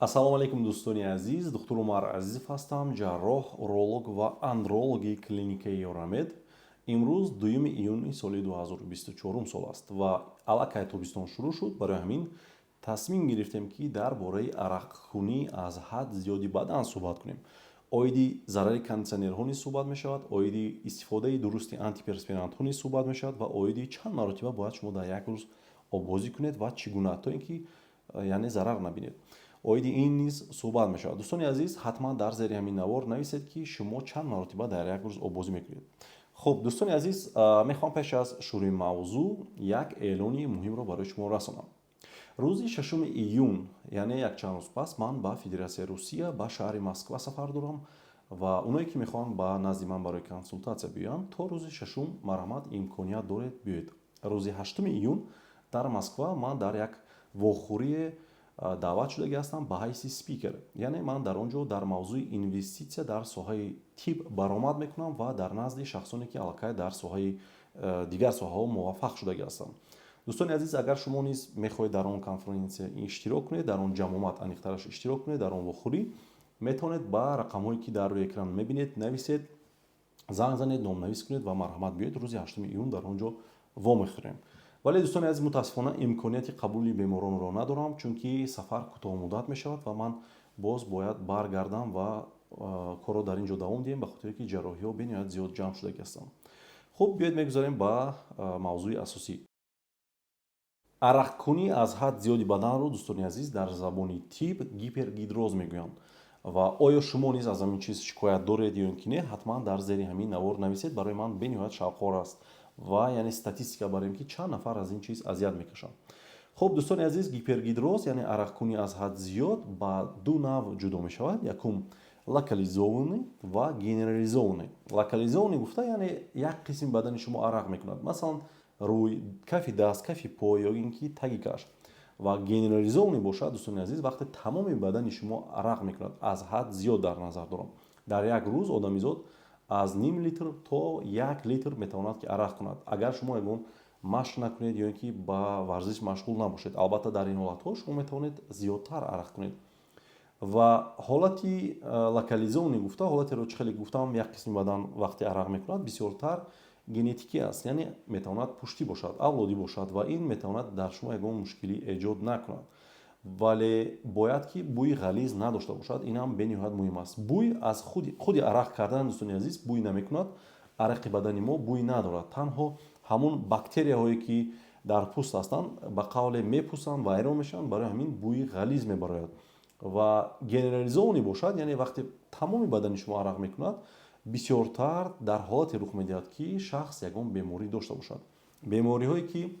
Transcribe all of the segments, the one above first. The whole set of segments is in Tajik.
Ассалому алайкум, дӯстони азиз! Духтур Умар Азизов ҳастам, ҷарроҳ, уролог ва андрологи клиникаи Ёрамед. Имрӯз 2 июни соли 2024 сол аст ва аллакай тобистон шурӯъ шуд. Барои ҳамин тасмим гирифтем, ки дар бораи арақкунӣ аз ҳад зиёди бадан суҳбат кунем. Оиди зарари кондитсионерҳо низ суҳбат мешавад, оиди истифодаи дурусти антиперспирантҳо низ суҳбат мешавад ва оиди чанд маротиба бояд шумо дар як рӯз оббозӣ кунед ва чӣ гуна, то ин ки, яъне, зарар набинед, оиди ин низ суҳбат мешавад. Дӯстони азиз, ҳатман дар зери ҳамин навор нависед, ки шумо чанд маротиба дар як рӯз оббозӣ мекунед. Хуб, дӯстони азиз, мехоҳам пеш аз шурӯи мавзӯъ як эълони муҳимро барои шумо расонам. Рӯзи 6 июн, яъне якчанд рӯз пас, ман ба Федератсияи Русия, ба шаҳри Москва сафар дорам ва оное ки мехоҳанд ба назди ман барои консултатсия биёянд, то рӯзи 6-ум, марҳамат, имконият доред, биёед. Рӯзи 8 июн дар Москва ман дар як вохӯрие даъват шудагӣ ҳастам ба ҳайси спикер, яъне ман дар он ҷо дар мавзӯи инвеститсия дар соҳаи тиб баромад мекунам ва дар назди шахсоне ки аллакай дар соҳаи дигар соҳаҳо муваффақ шудагӣ ҳастанд. Дӯстони азиз, агар шумо низ мехоҳед дар он конференсия иштирок кунед, дар он ҷамъомад, аниқтараш, иштирок кунед, дар он вохӯрӣ, метавонед ба рақамҳое, ки дар рӯи экран мебинед, нависед, занг занед, номнавис кунед ва марҳамат, биёед. Рӯзи 8 июн дар он ҷо вомехӯрем. Вале, дӯстони азиз, мутаассифона, имконияти қабули беморонро надорам, чунки сафар кӯтоҳмуддат мешавад ва ман боз бояд баргардам ва корро дар ин ҷо давом диҳем, ба хотире ки ҷарроҳиҳо бениҳоят зиёд ҷамъ шудагӣ ҳастанд. Хуб, биёед, мегузарем ба мавзӯи асосӣ. Арақкунӣ аз ҳад зиёди баданро, дӯстони азиз, дар забони тиб гипергидроз мегӯянд. Ва оё шумо низ аз ҳамин чиз шикоят доред ё ин ки не, ҳатман дар зери ҳамин навор нависед. Барои ман бениҳоят шавқовар аст ва, яъне, статистика барем, ки чанд нафар аз ин чиз азият мекашанд. Хуб, дӯстони азиз, гипергидроз, яъне арақкунӣ аз ҳад зиёд, ба ду навъ ҷудо мешавад: якум, локализованный ва генерализованный. Локализованный гуфта, яъне як қисми бадани шумо арақ мекунад, масалан, рӯй, кафи даст, кафи пой ё ин ки таги каш. Ва генерализованный бошад, дӯстони азиз, вақте тамоми бадани шумо арақ мекунад, аз ҳад зиёд дар назар дорам. Дар як рӯз одамизод аз ним литр то 1 литр метавонад, ки арақ кунад, агар шумо ягон машқ накунед ё ин ки ба варзиш машғул набошед. Албатта, дар ин ҳолатҳо шумо метавонед зиёдтар арақ кунед. Ва ҳолати локализованный гуфта ҳолатеро, чӣ хеле гуфтам, як қисми бадан вақте арақ мекунад, бисёртар генетикӣ аст, яъне метавонад пуштӣ бошад, авлодӣ бошад ва ин метавонад дар шумо ягон мушкилӣ эҷод накунад, вале бояд ки бӯи ғализ надошта бошад. Ин ҳам бениҳоят муҳим аст. Бӯй аз худи арақ кардан, дӯстони азиз, бӯй намекунад. Арақи бадани мо бӯй надорад. Танҳо ҳамун бактерияҳое, ки дар пӯст ҳастанд, ба қавле мепӯсанд, вайрон мешаванд, барои ҳамин бӯи ғализ мебарояд. Ва генерализованный бошад, яъне вақте тамоми бадани шумо арақ мекунад, бисёртар дар ҳолате рух медиҳад, ки шахс ягон беморӣ дошта бошад. Бемориҳое, ки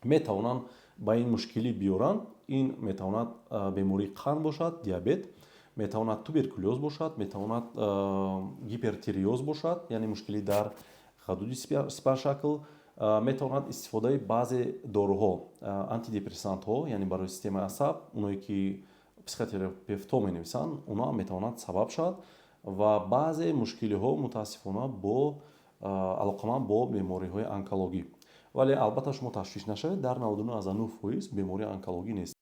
метавонанд ба ин мушкилӣ биёранд, ин метавонад бемории қанд бошад, диабет, метавонад туберкулёз бошад, метавонад гипертиреоз бошад, яъне мушкилӣ дар ғадуди сипаршакл, метавонад истифодаи баъзе доруҳо, антидепрессантҳо, яъне барои системаи асаб, оное ки психотерапевтҳо менависанд, онҳо ҳам метавонад сабаб шавад. Ва баъзе мушкилиҳо, мутаассифона, бо алоқаманд бо бемориҳои онкологӣ. Вале, албатта, шумо ташвиш нашавед, дар 99,9% бемории онкологӣ нест.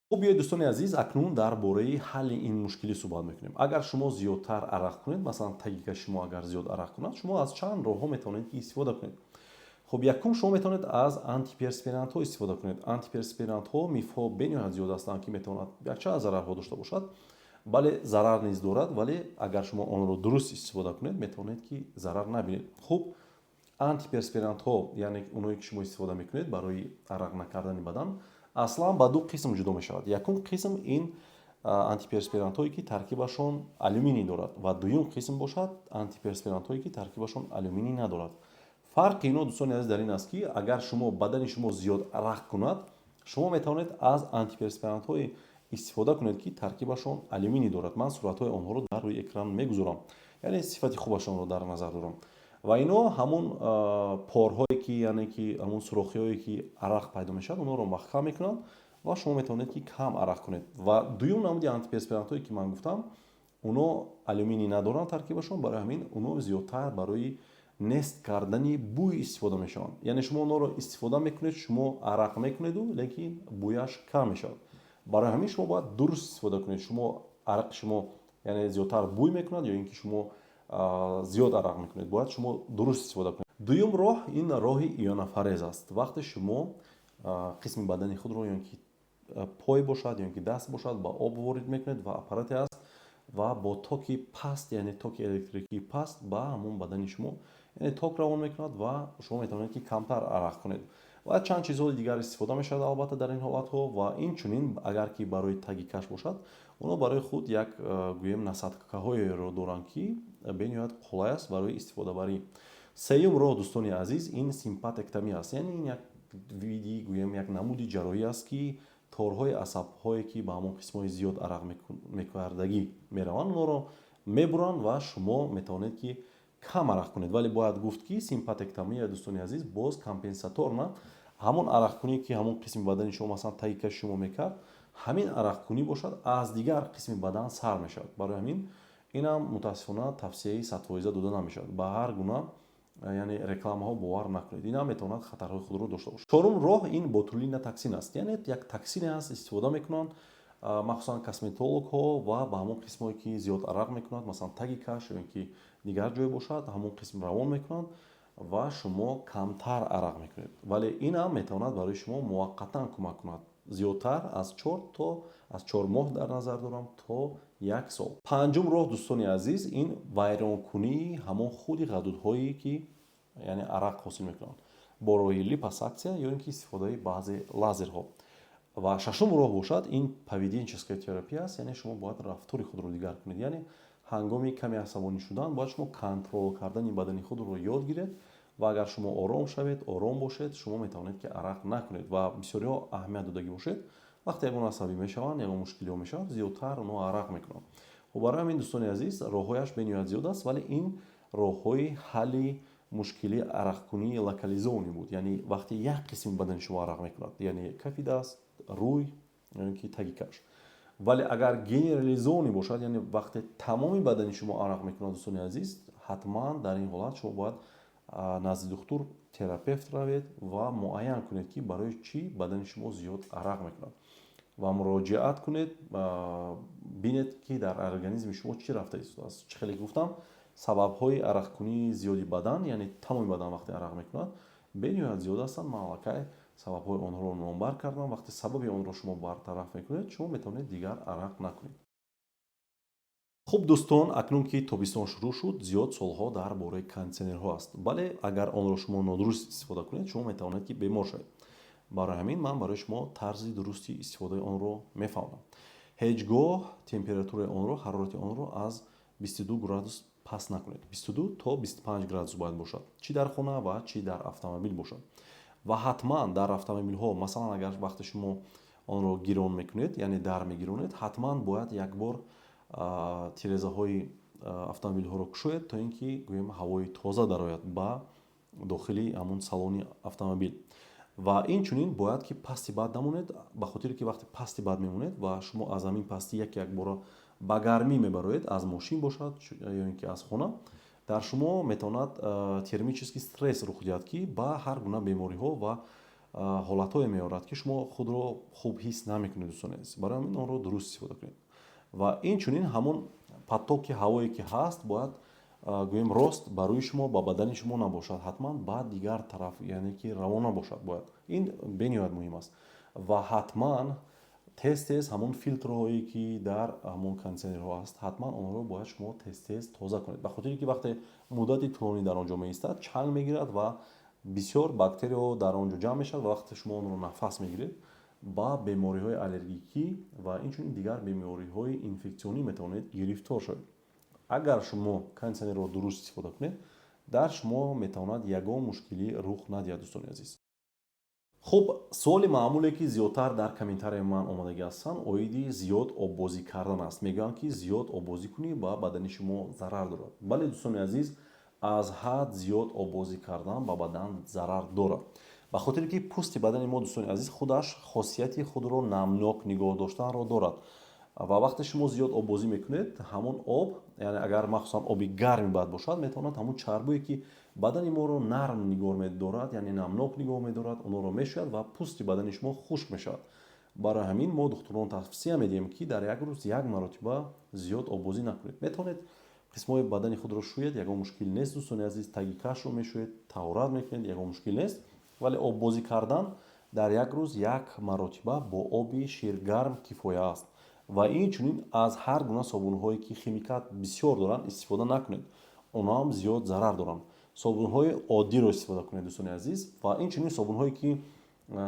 Хуб, биёед, дӯстони азиз, акнун дар бораи ҳалли ин мушкилӣ суҳбат мекунем. Агар шумо зиёдтар арақ кунед, масалан, таги каши шумо агар зиёд арақ кунад, шумо аз чанд роҳҳо метавонед, ки истифода кунед. Хуб, якум, шумо метавонед аз антиперспирантҳо истифода кунед. Антиперспирантҳо, мифҳо бениҳоят зиёд ҳастанд, ки метавонад якчанд зарарҳо дошта бошад. Бале, зарар низ дорад, вале агар шумо онро дуруст истифода кунед, метавонед, ки зарар набинед. Хуб, антиперспирантҳо, яъне оное ки шумо истифода мекунед барои арақ накардани бадан, аслан ба ду қисм ҷудо мешавад. Якум қисм ин антиперспирантҳое, ки таркибашон алюминий дорад, ва дуюм қисм бошад антиперспирантҳое, ки таркибашон алюминий надорад. Фарқи ино, дӯстони азиз, дар ин аст, ки агар шумо бадани шумо зиёд арақ кунад, шумо метавонед аз антиперспирантҳое истифода кунед, ки таркибашон алюминий дорад. Ман суратҳои онҳоро дар рӯи экран мегузорам, яъне сифати хубашонро дар назар дорам. Ва ино ҳамун порҳое ки, яъне ки ҳамун сурохиҳое, ки арақ пайдо мешавад, онҳоро маҳкам мекунанд ва шумо метавонед, ки кам арақ кунед. Ва дуюм намуди антиперспирантҳое, ки ман гуфтам, оно алюминий надоранд таркибашон, барои ҳамин оно зиёдтар барои нест кардани бӯй истифода мешаванд. Яъне шумо онҳоро истифода мекунед, шумо арақ мекунеду, лекин бӯяш кам мешавад. Барои ҳамин шумо бояд дуруст истифода кунед. Шумо арақи шумо, яъне, зиёдтар бӯй мекунад ё ин ки шумо зиёд арақ мекунед, бояд шумо дуруст истифода кунед. Дуюм роҳ ин роҳи ионофорез аст. Вақте шумо қисми бадани худро, ё ин ки пой бошад, ё ин ки даст бошад, ба об ворид мекунед ва аппарате аст ва бо токи паст, яъне токи электрикии паст, ба ҳамон бадани шумо, яъне, ток равон мекунад ва шумо метавонед, ки камтар арақ кунед. Ва чанд чизҳои дигар истифода мешавад, албатта, дар ин ҳолатҳо. Ва инчунин, агар ки барои таги каш бошад, онҳо барои худ як, гӯем, насадкаҳоеро доранд, ки бениҳоят қулай аст барои истифодабарӣ. Сеюм роҳ, дӯстони азиз, ин симпатэктомия аст, яъне ин як види, гӯем, як намуди ҷарроҳӣ аст, ки торҳои асабҳое, ки ба ҳамон қисмҳои зиёд арақ мекардагӣ мераванд, онҳоро мебуранд ва шумо метавонед, ки кам арақ кунед. Вале бояд гуфт, ки симпатэктомия, дӯстони азиз, боз компенсаторно ҳамон арақкунӣ, ки ҳамон қисми бадани шумо, масалан, таги каши шумо мекард, ҳамин арақкунӣ бошад, аз дигар қисми бадан сар мешавад. Барои ҳамин инам, мутаассифона, тавсияи 100% дода намешавад. Ба ҳар гуна, яъне, рекламаҳо бовар накунед, инам метавонад хатарҳои худро дошта бошад. Чорум роҳ ин ботулинотоксин аст, яъне як токсине аст, истифода мекунанд махсусан косметологҳо ва ба ҳамон қисмҳое, ки зиёд арақ мекунанд, масалан, таги каш ё ин ки дигар ҷое бошад, ҳамон қисм равон мекунанд ва шумо камтар арақ мекунед. Вале инам метавонад барои шумо муваққатан кӯмак кунад, зиёдтар аз 4 то, аз 4 моҳ дар назар дорам, то як сол. Панҷум роҳ, дӯстони азиз, ин вайронкунии ҳамон худи ғадудҳое, ки, яъне, арақ ҳосил мекунанд, бо роҳи липосаксия ё ин ки истифодаи баъзе лазерҳо. Ва шашум роҳ бошад, ин поведенческая терапия аст, яъне шумо бояд рафтори худро дигар кунед. Яъне ҳангоми каме асабонӣ шудан бояд шумо контрол кардани бадани худро ёд гиред ва агар шумо ором шавед, ором бошед, шумо метавонед, ки арақ накунед. Ва бисёриҳо, аҳамият додагӣ бошед, вақте ягон асабӣ мешаванд, ягон мушкилиҳо мешаванд, зиёдтар онҳо арақ мекунанд. Хуб, барои ҳамин, дӯстони азиз, роҳҳояш бениҳоят зиёд аст, вале ин роҳҳои ҳалли мушкили арақкунии локализованный буд, яъне вақте як қисми бадани шумо арақ мекунад, яъне кафи даст, рӯй ё ин ки таги каш. Вале агар генерализованный бошад, яъне вақте тамоми бадани шумо арақ мекунад, дӯстони азиз, ҳатман дар ин ҳолат шумо бояд назди духтур, терапевт равед ва муайян кунед, ки барои чӣ бадани шумо зиёд арақ мекунад, ва муроҷиат кунед, бинед, ки дар организми шумо чӣ рафта истодааст. Чӣ хеле гуфтам, сабабҳои арақкунии зиёди бадан, яъне тамоми бадан вақте арақ мекунад, бениҳоят зиёд ҳастанд. Ман аллакай сабабҳои онҳоро номбар кардам. Вақте сабаби онро шумо бартараф мекунед, шумо метавонед дигар арақ накунед. Хуб, дӯстон, акнун ки тобистон шурӯъ шуд, зиёд суолҳо дар бораи кондитсионерҳо аст. Бале, агар онро шумо нодуруст истифода кунед, шумо метавонед, ки бемор шавед. Барои ҳамин ман барои шумо тарзи дурусти истифодаи онро мефаҳмонам. Ҳеҷ гоҳ температураи онро, ҳарорати онро аз 22 градус паст накунед. 22 то 25 градус бояд бошад, чӣ дар хона ва чӣ дар автомобил бошад. Ва ҳатман дар автомобилҳо, масалан, агар вақте шумо онро гирон мекунед, яъне дар мегиронед, ҳатман бояд як бор тирезаҳои автомобилҳоро кушоед, то ин ки, гӯем, ҳавои тоза дарояд ба дохили ҳамон салони автомобил. Ва инчунин бояд ки пасти бад намонед, ба хотире ки вақте пасти бад мемонед ва шумо аз ҳамин пастӣ як якбора ба гармӣ мебароед, аз мошин бошад ё ин ки аз хона, дар шумо метавонад термический стресс рух диҳад, ки ба ҳар гуна бемориҳо ва ҳолатҳое меорад, ки шумо худро хуб ҳис намекунед. Дӯстони азиз, барои ҳамин онро дуруст истифода кунед. Ва инчунин ҳамон потоки ҳавое, ки ҳаст, бояд, гӯем, рост ба рӯи шумо, ба бадани шумо набошад, ҳатман ба дигар тараф, яъне ки равона бошад бояд. Ин бениҳоят муҳим аст. Ва ҳатман тез тез ҳамон филтрҳое, ки дар ҳамон кондитсионерҳо аст, ҳатман онҳоро бояд шумо тез тез тоза кунед, ба хотире ки вақте муддати тӯлонӣ дар он ҷо меистад, чанг мегирад ва бисёр бактерияҳо дар он ҷо ҷамъ мешавад ва вақте шумо онро нафас мегиред, ба бемориҳои аллергикӣ ва инчунин дигар бемориҳои инфексионӣ метавонед гирифтор шавед. Агар шумо кондитсионерро дуруст истифода кунед, дар шумо метавонад ягон мушкилӣ рух надиҳад, дӯстони азиз. Хуб, суоли маъмуле, ки зиёдтар дар комментарияи ман омадагӣ ҳастанд, оиди зиёд оббозӣ кардан аст. Мегӯянд, ки зиёд оббозӣ кунӣ, ба бадани шумо зарар дорад. Бале, дӯстони азиз, аз ҳад зиёд оббозӣ кардан ба бадан зарар дорад, ба хотире ки пӯсти бадани мо, дӯстони азиз, худаш хосияти худро намнок нигоҳ доштанро дорад. Ва вақте шумо зиёд оббозӣ мекунед, ҳамон об, яъне агар махсусан оби гарми бад бошад, метавонад ҳамон чарбое, ки бадани моро нарм нигоҳ медорад, яъне намнок нигоҳ медорад, онҳоро мешӯяд ва пӯсти бадани шумо хушк мешавад. Барои ҳамин мо, духтурон, тавсия медиҳем, ки дар як рӯз як маротиба зиёд оббозӣ накунед. Метавонед қисмҳои бадани худро шӯед, ягон мушкил нест, дӯстони азиз. Таги кашро мешӯед, таҳорат мекунед, ягон мушкил нест, вале оббозӣ кардан дар як рӯз як маротиба бо оби ширгарм кифоя аст. Ва инчунин аз ҳар гуна собунҳое, ки химикат бисёр доранд, истифода накунед, онҳо ҳам зиёд зарар доранд. Собунҳои оддиро истифода кунед, дӯстони азиз. Ва инчунин собунҳое, ки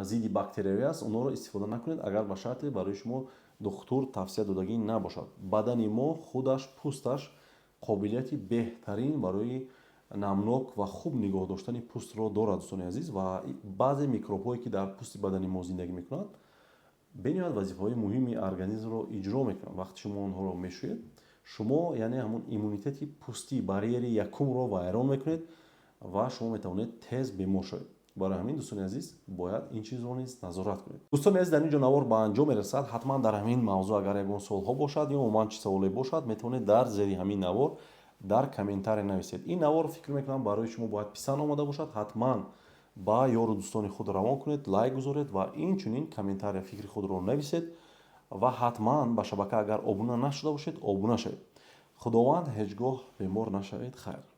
зидди бактериявӣ аст, онҳоро истифода накунед, агар ба шарте барои шумо духтур тавсия додагӣ набошад. Бадани мо худаш, пӯсташ қобилияти беҳтарин барои намнок ва хуб нигоҳ доштани пӯстро дорад, дӯстони азиз. Ва баъзе микробҳое, ки дар пӯсти бадани мо зиндагӣ мекунанд, бениҳоят вазифаҳои муҳими организмро иҷро мекунанд. Вақте шумо онҳоро мешӯед, шумо яъне ҳамон иммунитети пӯстӣ, барьери якумро вайрон мекунед ва шумо метавонед тез бемор шавед. Барои ҳамин, дӯстони азиз, бояд ин чизро низ назорат кунед. Дӯстони азиз, дар ин ҷо навор ба анҷом мерасад. Ҳатман дар ҳамин мавзӯъ агар ягон суолҳо бошад ё умуман чӣ саволе бошад, метавонед дар зери ҳамин навор дар комментария нависед. Ин навор, фикр мекунам, барои шумо бояд писанд омада бошад. Ҳатман ба ёру дӯстони худ равон кунед, лайк гузоред ва инчунин комментария фикри худро нависед. Ва ҳатман ба шабака агар обуна нашуда бошед, обуна шавед. Худованд, ҳеҷ гоҳ бемор нашавед. Хайр.